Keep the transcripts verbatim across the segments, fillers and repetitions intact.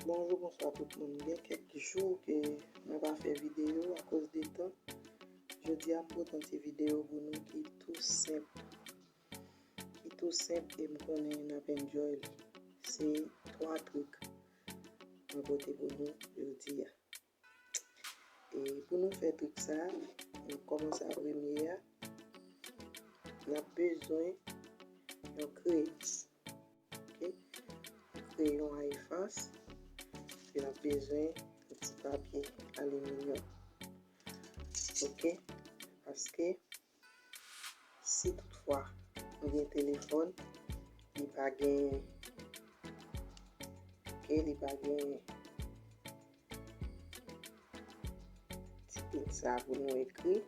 Bonjou, bonswa tout moun. Gen kèk jou ke mwen pa fè videyo akoz de tan. Jodi a, m pote yon ti videyo pou nou ki tou senp, ki tou senp e m konnen n ap enjoy li. Se twa trik mwen pote pou nou jodi a. E pou nou fè trik sa a, n ap kòmanse a premye a. N ap bezwen yon kreyon. Ok? Kreyon a efas. Epi n ap bezwen yon ti papye aliminyòm. Ok? Paske si toutfwa nou gen telefòn, li pa gen, ok, li pa gen ti pil sa pou nou ekri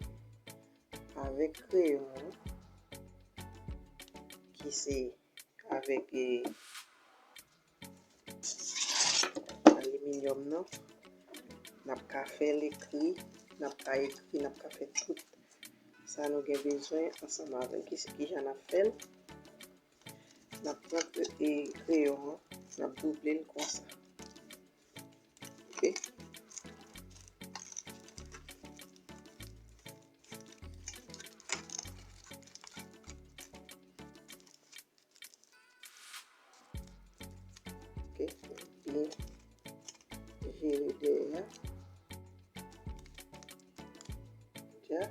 avèk kreyon an, ki se avèk, eh, aliminyòm nan, n ap ka fè l ekri, n ap ka ekri, n ap ka fè tout sa nou gen bezwen ansanm avè l. Ki, kijan n ap fè l? N ap pran kre-, e, kreyon an, n ap double l konsa. Ok? Ok, byen jere dèyè a. Dja,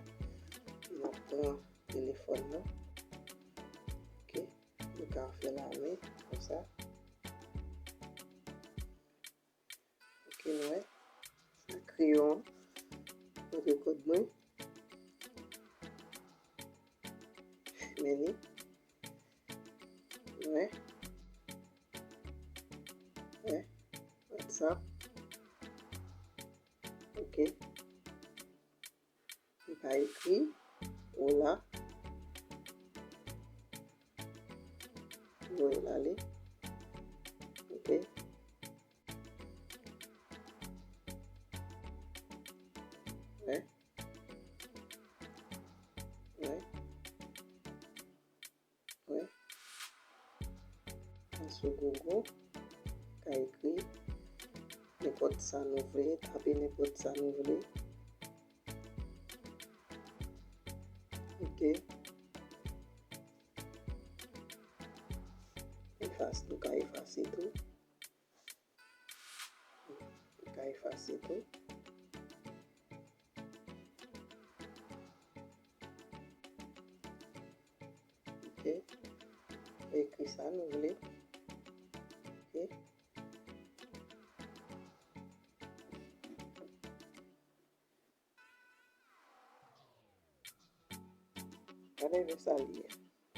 n ap pran telefòn nan. Ok, nou ka fè lamen konsa. Ok, nou wè. Sa kreyon an. Mwen rekòd mwen. Men li. Wè. Wè. WhatsApp. Ok. M ka ekri. Hola. Voye l ale. Ok. Wè. Wè. Wè. An sou Google. Ka ekri nenpòt sa nou vle, tape nenpòt sa nou vle. Ok. Efase, nou ka efase tou. Nou ka efase tou. Ok. Ekri sa nou vle. Ok. Gade men sa li ye.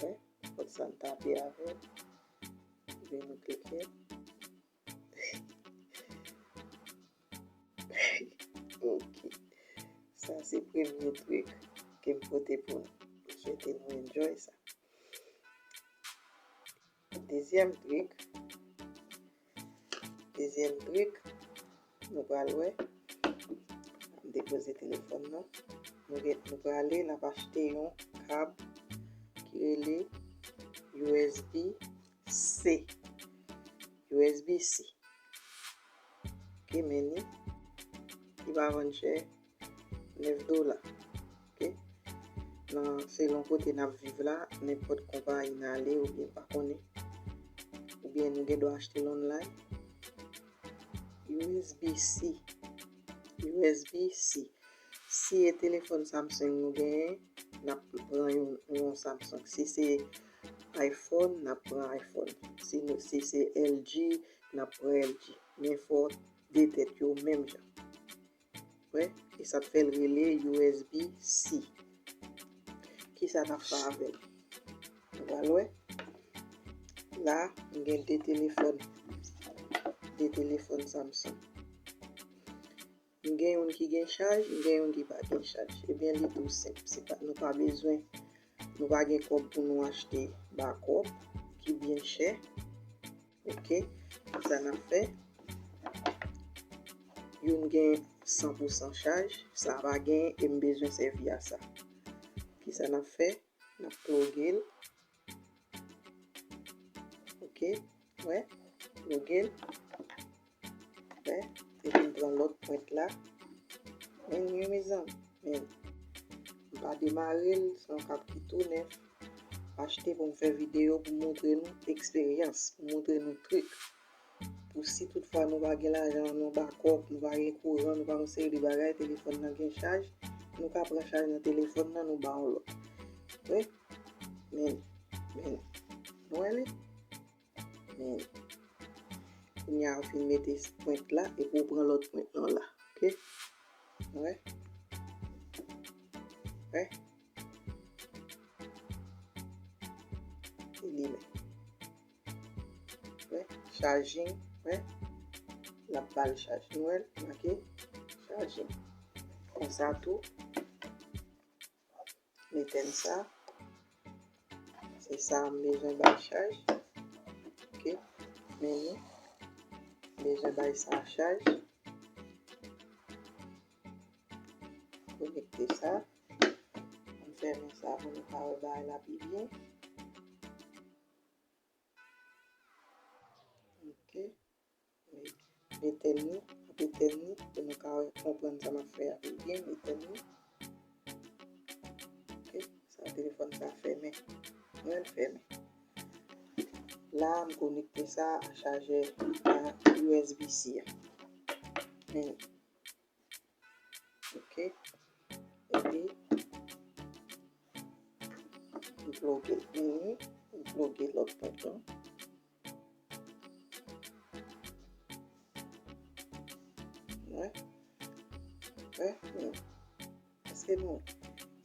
Wè, kot sa n tape avè l. Epi nou klike. Ok. Sa se premye trik ke m pote pou nou. M swete nou enjoy sa. Dezyèm trik. Dezyèm trik, nou pral wè. M depoze telefòn nan. Nou gen, nou prale, n ap achte yon kab ki rele U S B C. U S B C. Ok, men li, li pa vann chè, nèf dola. Ok? Nan, selon kote n ap viv la, nenpòt konpayi n ale oubyen pa konnen, oubyen nou gen dwa achte l online. U S B C. U S B C. Si e telefòn Samsung nou genyen, n ap pran yon, yon Samsung. Si se iPhone, n ap pran iPhone. Si nou, si se L G, n ap pran L G. Men fò de tèt yo menm jan. Wè, e sa k fè l rele U S B C. Kisa n ap fè avè l? Nou pral wè. La, m gen de telefòn. De telefòn Samsung. M gen youn ki gen chaj, m gen youn ki pa gen chaj. Ebyen, li tou senp. Se pa, nou pa bezwen, nou pa gen kòb pou nou achte bakòp ki byen chè. Ok, sa n ap fè. Youn gen san pou san chaj, sa pa gen, e m bezwen sèvi a sa. Kisa n ap fè? N ap ploge l. Ok, wè, ploge l. Wè, epi m pran lòt pwent la. Men wi, mezanmi, men m pa demare l, se yon kab ki tou nèf. M achte pou m fè videyo, pou m montre nou eksperyans, pou m montre nou trik. Pou si toutfwa nou pa gen lajan, nou bakòp, nou pa gen kouran, nou pa gen yon seri de bagay, telefòn nan gen chaj, nou ka pran chaj nan telefòn nan, nou ba yon lòt. Wi. Men, men, nou wè li? Men, kounye a, ou fin mete pwent la, epi ou pran lòt pwent lan la, oke? Wè? Wè? Li limen. Wè? Charging, wè? L ap ba l chaj. Nou wè l? Make charging. Konsa tou, etèn sa. Se sa m bezwen bay chaj. Oke. Men nou bezwen bay sa chaj. Konekte sa. M fèmen sa pou nou ka wè bagay la pi byen. Oke. Etèn li, ap etèn li, pou nou ka konprann sa m ap fè a pi byen, etèn li. Oke, sa telefòn sa fèmen. Mwen fèmen. La, m konekte sa a chajè a U S B C a. Men, oke. Epi, m ploge l. Men, m ploge lòt pòt lan. Wè. Wè. Èske nou,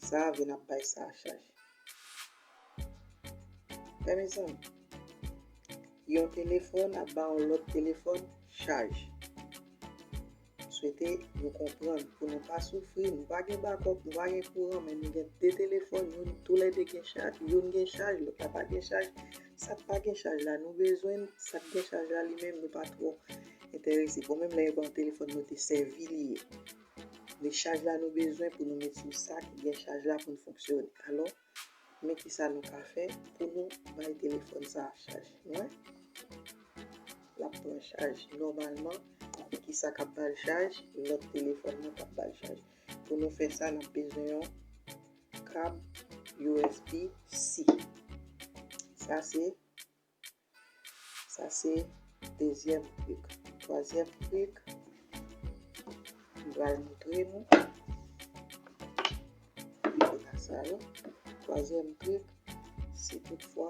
sa a vin ap bay sa a chaj. Wè, mezanmi. Yon telefòn ap ba yon lòt telefòn chaj. M swete nou konprann, pou nou pa soufri, nou pa gen bakòp, nou pa gen kouran, men nou gen de telefòn, youn, toulède gen chaj, youn gen chaj, lòt la pa gen chaj. Sa k pa gen chaj la, nou bezwen l, sa k gen chaj la, li menm, nou pa twò enterese. Bon, menm lè yo ba w telefòn, nou te sèvi li ye. Men chaj la nou bezwen pou nou met sou sa ki gen chaj la pou n fonksyone. Alò, men kisa nou ka fè pou nou bay telefòn sa a chaj. Nou wè? L ap pran chaj nòmalman. Men kisa k ap ba l chaj? Lòt telefòn nan k ap ba l chaj. Pou nou fè sa, n ap bezwen yon kab U S B C. Sa se Sa se dezyèm trik. Twazyèm trik, m pral montre nou. Se pa sa yo. Twazyèm trik, si toutfwa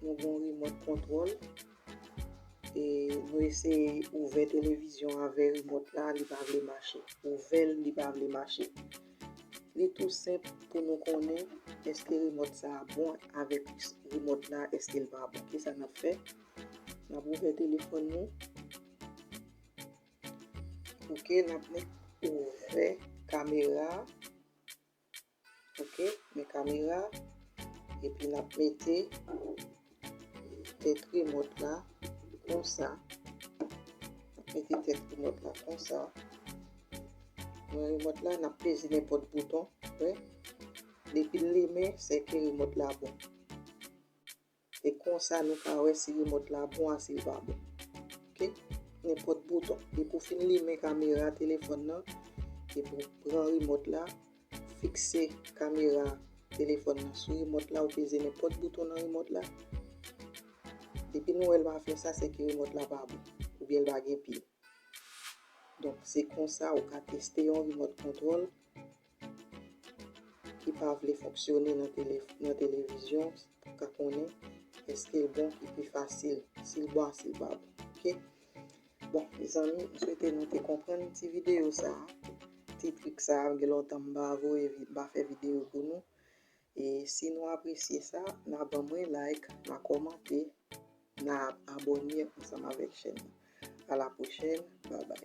nou gen yon rimòt kontwòl, e nou eseye ouvè televizyon avè rimòt la, li pa vle mache. Ouvè l, li pa vle mache. Li tou senp pou nou konnen èske rimòt sa a bon avèk rimòt la, èske l pa bon. Kisa n ap fè? N ap ouvè telefòn nou. Oke, n ap met ouvè kamera. Oke, men kamera. Epi n ap mete tèt rimòt la konsa. N ap mete tèt rimòt la konsa. Nan rimòt la, n ap peze nenpòt bouton. Wè. Depi l limen, se ke rimòt la bon. E konsa, nou ka wè si rimòt la bon a si l pa bon. Oke? Nenpòt bouton. Depi w fin limen kamera telefòn nan, epi w pran rimòt la, fikse kamera telefòn nan sou rimòt la, ou peze nenpòt bouton nan rimòt la. Depi nou wè l pa fè sa, se ke rimòt la pa bon, oubyen l pa gen pil. Donk, se konsa ou ka teste yon rimòt kontwòl ki pa vle fonksyone nan tele-, nan televizyon, pou ka konnen èske l bon, ki pi fasil, si l bon a si l pa bon. Oke? Bon, mezanmi, m swete nou te konprann ti videyo sa a, ti trik sa a, gen lontan m pa voye vi-, m pa fè videyo pou nou. E si nou apresye sa, n a ban mwen like, n a kòmante, n a abòne ansanm avèk chèn nan. A la pwochèn, babay.